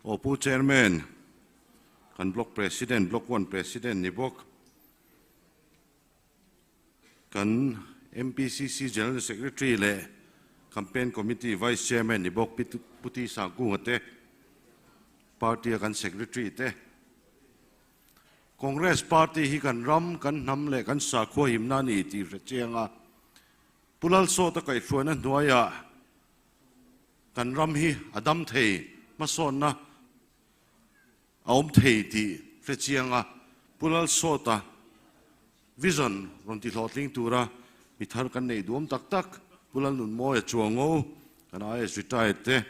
Aw Pu Chairman, kan Block President, Block One President ni bawk, kan MPCC General Secretary leh Campaign Committee Vice Chairman ni bawk Pu T Sangkunga te, Party a kan Secretary te, Congress Party hi kan ram, kan hnam leh kan sakhua himna a ni tih hre chiang a, Pu Lalsawta kaihhruaina hnuaiah kan ram hi a dam thei, hmasawnna a awm thei tih hre chiang a, Pu Lalsawta vision rawn ti hlawhtling tura mi thar kan neih duam tak tak, Pu Lalnunmawia Chuango, kan IAS retired te,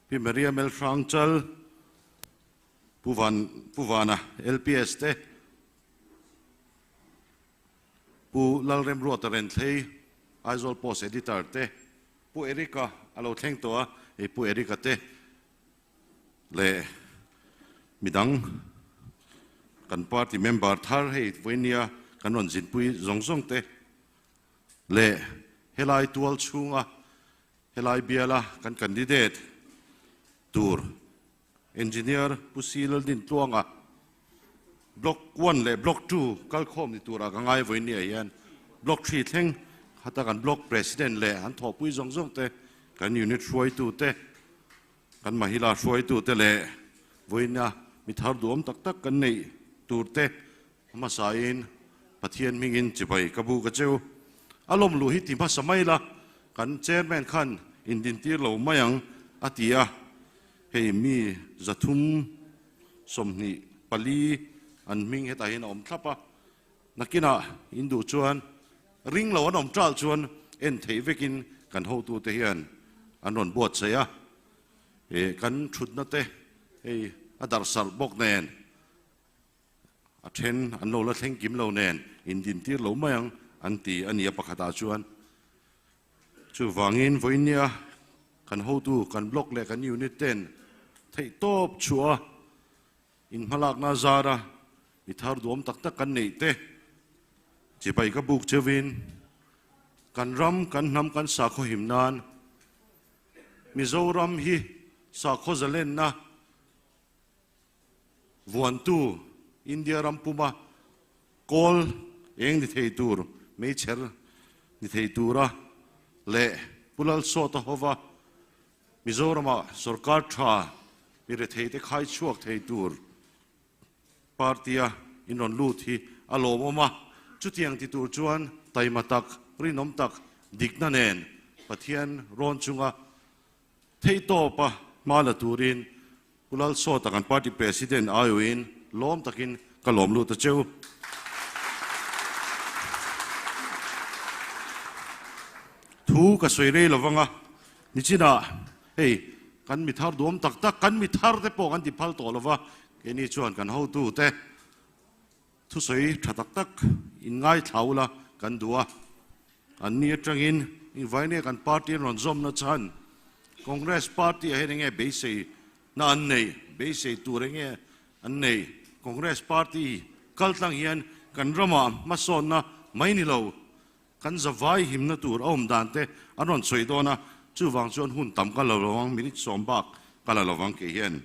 Pi Maria Melhrangchal, Pu Van, Pu Vana, LPS te, Pu Lalremruata Renthlei, Aizawl Post Editor te, Pu Eric-a a lo thleng tawh a, hei Pu Eric-a te leh midang kan party member thar hei vawinia kan rawn zinpui zawng zawng te leh helai tual chhunga helai biala kan candidate tur Engineer Pu Si Laldintluanga Block one leh Block two kalkhawm ni turah ka ngai vawiin nia hian Block three thleng khata kan Block President leh an thawhpui zawng zawng te, kan Unit hruaitu te, kan Mahila hruaitu te leh vawiina mi thar duhawm tak tak kan neih tur te hmasain Pathian hmingin chibai ka bu ka cheu. A lawm luh hi ti hmasa mai la, kan Chairman khan indintir lo mai ang a ti a. Hei mi 324 an hming hetah hian a awm thlap a, nakinah in duh chuan ring lo an awm ṭalh chuan en theih vekin kan hotute hian an rawn buatsaih a, eh kan ṭhutna te hei a darhsarh bawk nen a ṭhen an lo la thleng kim lo nen indintir lo mai ang an ti a ni a pakhatah chuan. Chuvangin vawinia kan hotu, kan block leh kan unit ten theihtawp chhuah a inhmalakna zara mi thar duam tak tak kan neih te chibai ka buk cheuhin kan ram, kan hnam, kan sakhaw him nan Mizoram hi sakhaw zalenna Vuantu, India ram puma kawl eng ni thei tur, meichher ni thei tura leh Pu Lalsawta hova Mizorama sorkar tha mi retheite khai chhuak thei tur party-a in rawn lut hi a lawmawm a. Chutiang ti tur chuan taima tak, rinawm tak, dikna nen Pathian rawn chunga Theihtawpa hma la turin Pu Lalsawta kan party president aiawhin lawm takin ka lawm lut a cheu. Thu ka sawi rei lovang a, nichinah hei kan mi thar duam tak tak, kan mi thar te pawh kan ti phal tawh lova, keini chuan kan hotute thusawi tha tak tak in ngaithla ula kan duh a. An ni atangin Invaine kan party an rawn zawmna chhan Congress party ah hian enge beisei na an nei, beisei tur enge an nei. Congress party kal tlang hian kan ramah hmasawnna mai ni lo, kan zavai himna tur a awm dan te an rawn sawi dawn a, chuvang chuan hun tam ka la lo ang, minute sawm bak ka la lovang kei hian.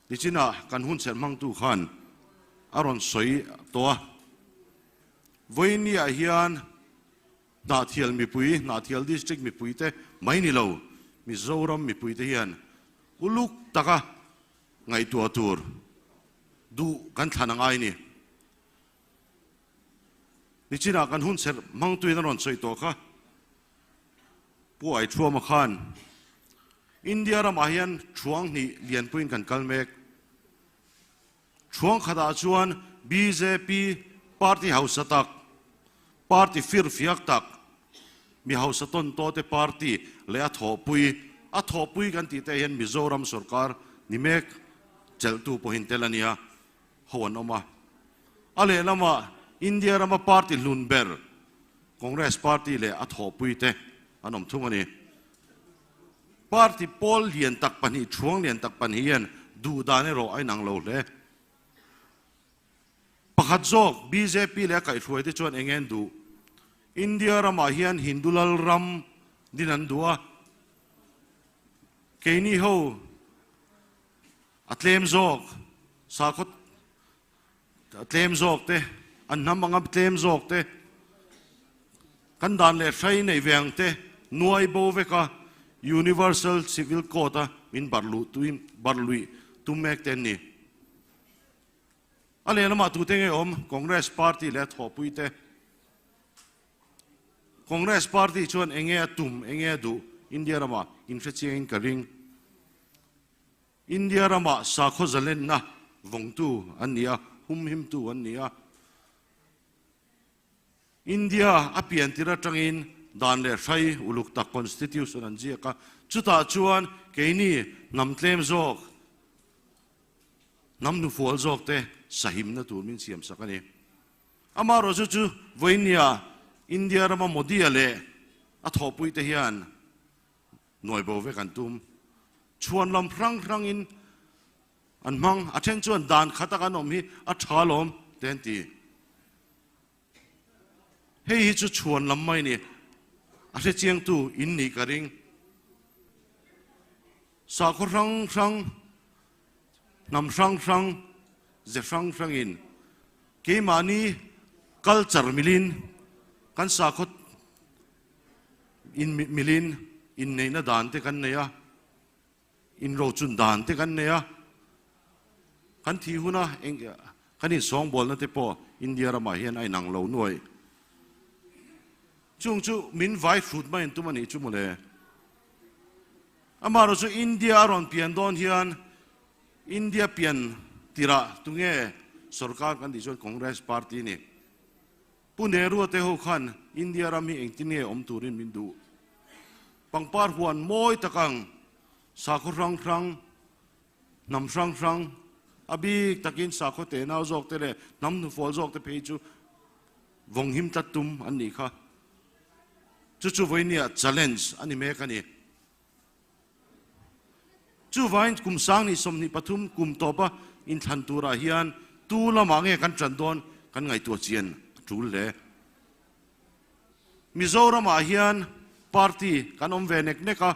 Nichinah kan hun serh hmangtu khan a rawn sawi tawh a. Vawinia hian Hnahthial mipui, Hnahthial District mipuite mai ni lo, Mizoram mipuite hian uluk taka ngaihtuah tur duh kan thlan a ngai ni. Nichinah kan hun serh hmangtuin a rawn sawi tawh kha. Pu Aithuama khan India ramah hian thuang hnih lianpuiin kan kal mek. Thuang khatah chuan bjp party hausa tak, party firfiak tak, mi hausa tawn tawte party leh a thawhpui, a thawhpui kan tih te hian Mizoram sorkar ni mek chelhtu pawhin tel a nia, ho an awm a. A lehlamah India rama party hlun ber Congress party leh a thawhpui te an awm thung a ni. Party pawl lian tak pahnih, thuang lian tak pahnih hian duh dan erawh a inang lo hle. Pakhat zawk bjp leh a kaihhruai te chuan eng nge an duh? India ramah hian Hindu lal ram din an duh a, keini ho. A tlem zawk sakhaw tlem zawk te, an hnam anga tlem zawk te, kan dan leh hrai neih ve ang te nuai bo vek a, Universal Civil Code a min barh luh tuin barh luih tum mek te an ni. A lehlamah tute nge awm Congress Party leh a thawhpui te. Congress Party chuan enge a tum, enge a duh India ramah inhre chiangin ka ring. India ramah sakhaw zalenna vawngtu an ni a, humhimtu an ni a. India a pian tir atangin dan leh hrai uluk tak constitution an ziak a, chutah chuan keini hnam tlem zawk, hnam hnufual zawk te sahimna tur min siamsak a ni. Amaherawhchu chu vawinia India rama Modi-a leh a thawhpuite hian Nuai bo vek an tum. Chhuan lam hrang hrangin an hmang. A then chuan dan khat a kan awm hi a tha lawm te an ti. Hei hi chu chhuan lam mai ni. A hre chiangtu in nih ka ring. Sakhaw hrang hrang, hnam hrang hrang, ze hrang hrangin keimahni culture milin kan sakhaw In milin inneihna dan te kan nei a, inrochun dan te kan nei a, kan thih huna eng kan insawngbawlna te pawh India ramah hian a inang lo nuaih. Chung chu min vai hrut mai an tum a nih chu mawle. Amaherawhchu chu India a rawn pian dawn hian India pian tirah tunge sorkar kan tih chuan Congress party a ni. Pu Nehru-a te ho khan India ram hi engtin nge awm turin min duh? Pangpar huan mawi tak ang, sakhaw hrang hrang, hnam hrang hrang, a bik takin sakhaw tenau zawk te leh hnam hnufual zawk te phei chu vawng him tlat tum an nih kha. Chu chu vawinia challenge a ni mek a ni. Chuvain kum sang 23 kum tawpa inthlan turah hian tu lamah nge kan ṭan dawn kan ngaihtuah chian a ṭul hle. Mizoramah hian party kan awm ve nek nek a,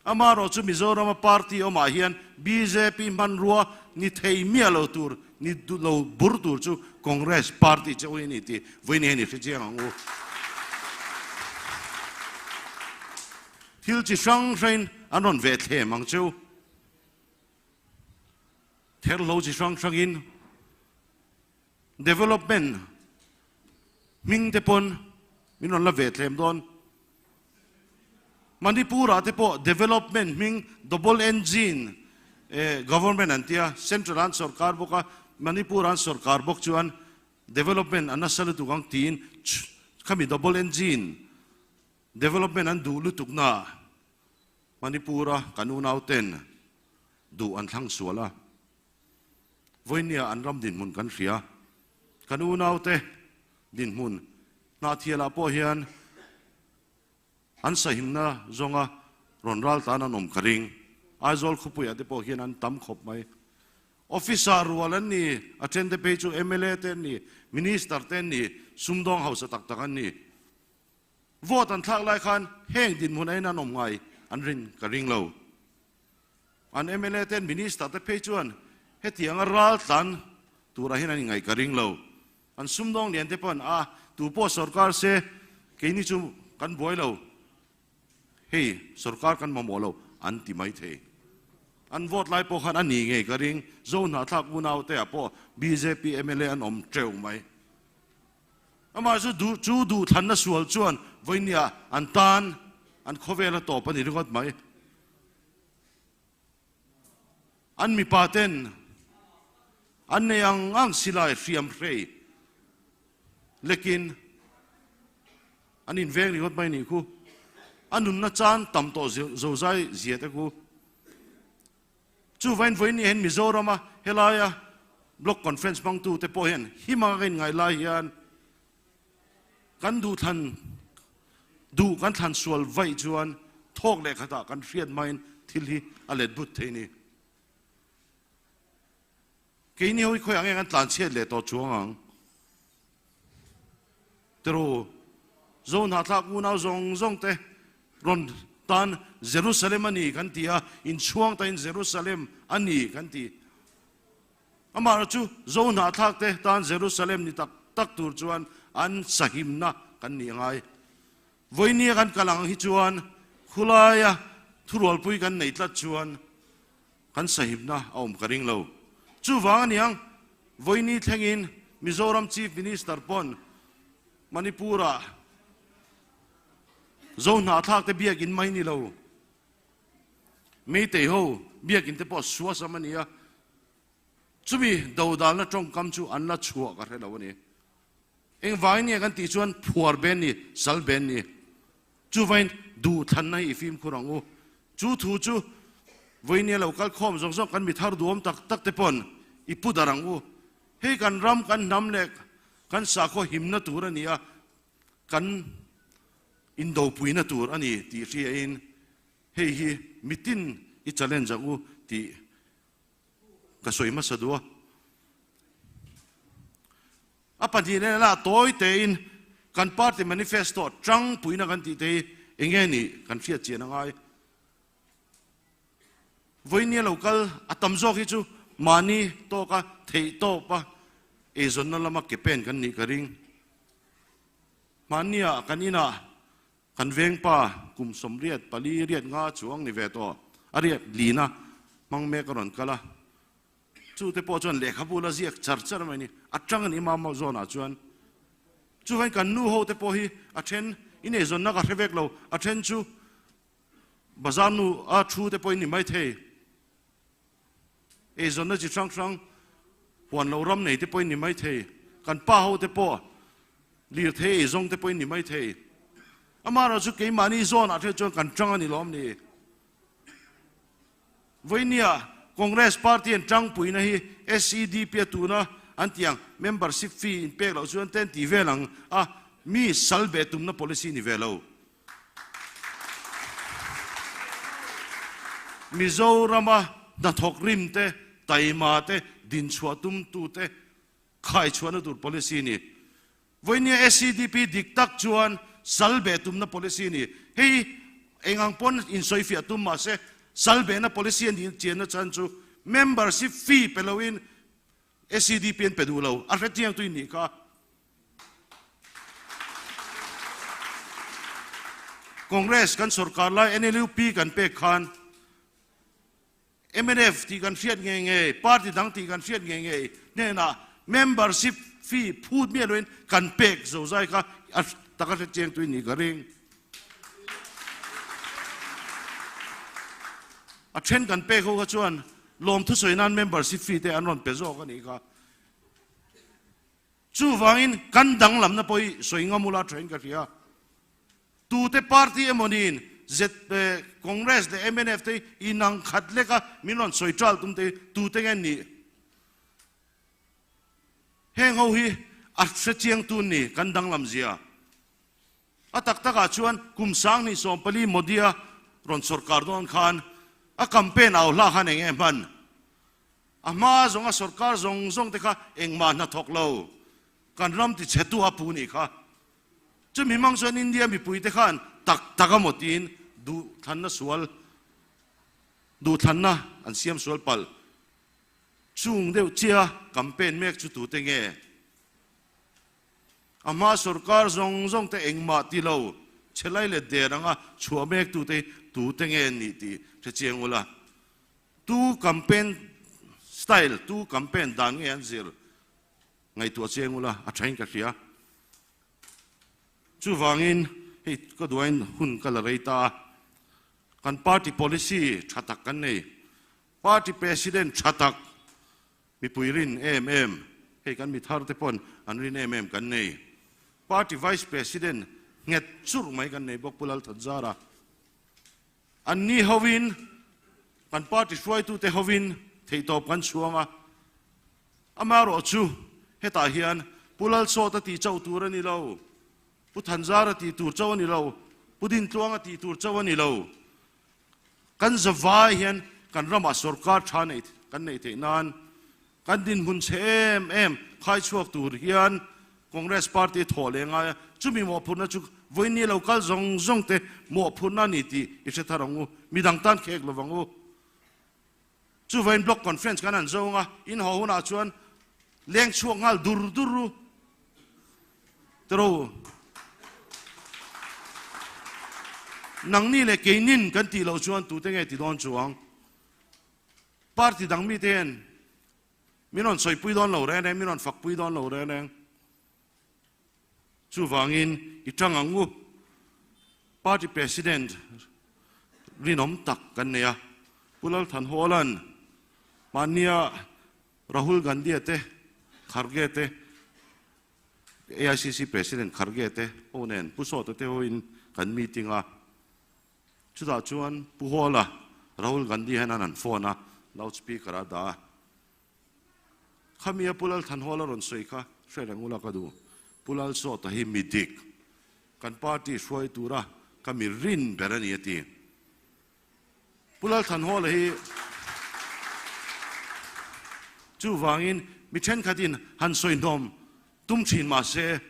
amaherawh chu Mizorama party awmah hian bjp hmanrua ni thei miah lo tur, ni lo bur tur chu Congress party che u hi a ni tih vawiin hian i hre chiang ang u. Thil chi hrang hrain an rawn veh thlem ang cheu. Therhlo chi hrang hrangin development hming te pawn min rawn la veh thlem dawn. Manipur-ah te pawh development hming double engine government an tia, central an sorkar bawk a, Manipur an sorkar bawk chuan development a nasa lutuk ang tiin khami double engine Development an duh lutukna Manipur-a kan unauten duh an thlang sual a, vawinia an ram dinhmun kan hria. Kan unaute dinhmun Hnahthialah pawh hian an sahimna zawnga rawn ral tan an awm ka ring. Aizawl khawpuiah te pawh hian an tam khawp mai. Officer rual an ni, a thente phei chu mla te an ni, Minister te an ni, sumdawng hausa tak tak an ni. Vote an thlak lai khan heng dinhmun aiin an awm ngai an rin ka ring lo. An mla ten Minister te phei chuan hetianga ral tlan turah hian an inngaih ka ring lo. An sumdawng lian te pawh an a, tu pawh sorkar se keini chu kan buai lo, hei sorkar kan mamawh lo an ti mai thei. An vote lai pawh khan a ni ngei ka ring, Zo hnahthlak unaute ah pawh bjp mla an awm teuh mai. Amah chu duh chu duhthlanna sual chuan vawinia an tan an khawvel a tawp a ni ringawt mai. An mipa ten an nei ang ang silai hriam hrei lekin an inveng ringawt mai nih khu. A nunna chan tam tawh zozai zia te khu. Chuvain vawiin hian Mizorama helaia Block Conference hmangtute pawh hian him anga ka inngai lai hian kan duhthlan duh kan thlan sual vaih chuan thawk leh khatah kan hriat hmain thil hi a let but thei ni. Keini ho hi khawiah nge kan tlanchhiat leh tawh chuang ang? Tiraw, Zohnahthlak unau zawng zawng te rawn tan Jerusalem a ni kan ti a, inchhuang tahin Jerusalem a ni kan ti. Amaherawhchu chu Zo hnahthlak te tan Jerusalem ni tak tak tur chuan an sahimna kan nih a ngai. Vawinia kan kal ang hi chuan khulaia thurualpui kan nei tlat chuan kan sahimna a awm ka ring lo. Chuvang a niang, vawiini thlengin Mizoram Chief Minister pawn Manipur-ah Zo hnahthlak te biakin mai ni lo, Meitei ho biakin te pawh suasam a ni a, chumi dodalna tawngkam chu an la chhuah ka hre lo a ni. Engvangin nge kan tih chuan phuar ben ni, sal ben ni. Chuvain duhthlanna hi i fimkhur ang u. Chu thu chu vawinia lo kal khawm zawng zawng kan mi thar duhawm tak tak te pawn i pu dar ang u. Hei kan ram, kan hnam leh kan sakhaw himna tur a ni a, kan indopuina tur a ni tih hriain hei hi mitin i challenge ang u tih ka sawi hmasa duh a. A pahnihna elah tawi tein kan party manifesto tangpuina kan tih te hi eng nge nih kan hriat chian a ngai. Vawinia lo kal a tam zawk hi chu mahni tawka theih tawpa eizawnna lama ke pen kan nih ka ring. Mahnia kan inah kan vengpa kum 84 riat nga chuang ni ve tawh a riat lina hmang mek a rawn kal a. Chu te pawh chuan lehkhabu la ziak char char mai ni. A tang a ni mam zawnah chuan. Chuvain kan nu ho te pawh hi a then i nei zawnna ka hre vek lo, a then chu bazar nu a thu te pawh in ni mai thei. Eizawnna chi hrang hrang huan lo ram nei te pawh in ni mai thei. Kan pa ho te pawh lirthei eizawng te pawh in ni mai thei. Amaherawhchu chu keimahni zawnah te chuan kan tang a ni lawm ni. Vawinia Congress party an tangpuina hi SEDP a tuna an tih ang membership fee in pek loh chuan ten tih vel ang a, mi sal beh tumna policy ni ve lo. Mizorama hnathawk rim te, taima te, dinchhuah tumtu te khaichhuahna tur policy ni. Vawinia SEDP dik tak chuan sal beh tumna policy a ni. Hei eng ang pawn insawifiah tum mah se, sal behna policy a nih chianna chhan chu membership fee pe loin SEDP an pe duh lo, a hre chiangtu in nih kha. Congress kan sorkar lai NLUP kan pek khan Mnf tih kan hriat ngei ngei, party dang tih kan hriat ngei ngei hnenah membership fee phut miah loin kan pek zozai kha a taka hre chiang tui ni ka ring. A then kan pek ho kha chuan lawmthu sawi nan membership fee te an rawn pe zawk a nih kha. Chuvangin kan danglamna pawh hi sawi ngam ula thain ka hria. Tute party emaw niin ZP, Congress leh mnf te hi inang khat lek a min rawn sawi ṭal tum te hi tute nge nih? Heng ho hi a hre chiang tun ni kan danglam zia. A tak takah chuan kum 2014 Modi-a rawn sawrkar dawn khan a campaign au hla khan eng nge hman? A hma zawnga sawrkar zawng zawng te kha engmah hna thawk lo kan ram ti chhetu a pu nih kha. Chumi hmang chuan India mipui te khan tak tak a maw tiin duhthlanna sual duhthlanna an siam sual palh. Chung deuh chiah campaign mek chu tute nge? A hma sawrkar zawng zawng te engmah ti lo chhelai leh der anga chhuah mek tute hi tute nge nih tih hre chiang ula. Tu campaign style, tu campaign dan nge an zir ngaihtuah chiang ula a thain ka hria. Chuvangin hei ka duain hun ka la rei ta a, kan party policy tha tak kan nei, party president tha tak mipui rin em em, hei kan mi thar te pawn an rin em em kan nei, party vice president nghet churh mai kan nei bawk Pu Lalthanzara. Anni hovin, kan party hruaitute hovin theihtawp kan chhuang a, amaherawh chu hetah hian Pu Lalsawta tih chauh tur a ni lo, Pu Thanzara tih tur chauh a ni lo, Pu Dintluanga tih tur chauh a ni lo. Kan zavai hian kan ramah sorkar tha neih kan neih theih nan kan dinhmun chhe em em khai chhuak tur hian Congress party thawh leh ngai a, chumi mawhphurhna chu Vawiin lo kal zawng zawng te mawhphurhna a ni tih i hre thar ang u. Midang tan khek lo vang u. Chuvain Block Conference kan han zawng a, in haw hunah chuan leng chhuak nghal dur dur u. Tiro, nangni leh keinin kan tih loh chuan tute nge ti dawn chuang? Party dang mite hian min rawn sawipui dawn lo reng reng, min rawn fakpui dawn lo reng reng. Chuvangin i tang ang u. Party President rinawm tak kan nei a, Pu Lalthanhawla'n mahnia Rahul Gandhi-a te, Kharge te, AICC President Kharge te ho nen Pu Sawta te hoin kan meeting a. Chutah chuan Pu Hawla, Rahul Gandhi hian an han phone a, loudspeaker a dah a. Khami a Pu Lalthanhawla rawn sawi kha hre reng ula ka duh. Pu Lalsawta hi mi dik, kan party hruai tura ka mi rin ber a ni a ti. Pu Lalthanhawla hi chuvangin mi thenkhatin han sawi hnawm tum thin mah se,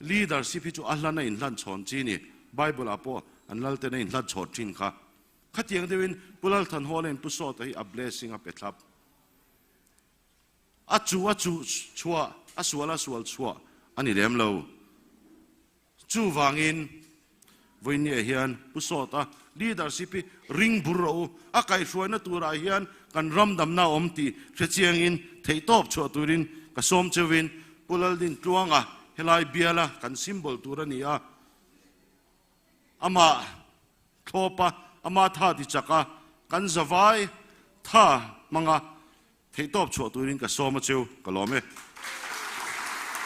leadership hi chu a hlan a inhlan chhawn chi ni. Bible ah pawh an lalten a inhlan chhawn thin kha. Khatiang deuhin Pu Lalthanhawla in Pu Sawta hi a blessing a pe thlap. A chu a chu chhuah, a sual a sual chhuah a ni lem lo. Chuvangin vawinia hian Pu Sawta leadership hi ring bur rawh u, a kaihhruaina turah hian kan ram damna a awm tih hrechiangin theihtawp chhuah turin ka sawm cheuhin Pu Laldin Tluanga helai biala kan symbol tur a ni a, amah thlawpa amah tha ti chaka kan zavai tha hmanga theihtawp chhuah turin ka sawm a cheu, ka lawm e.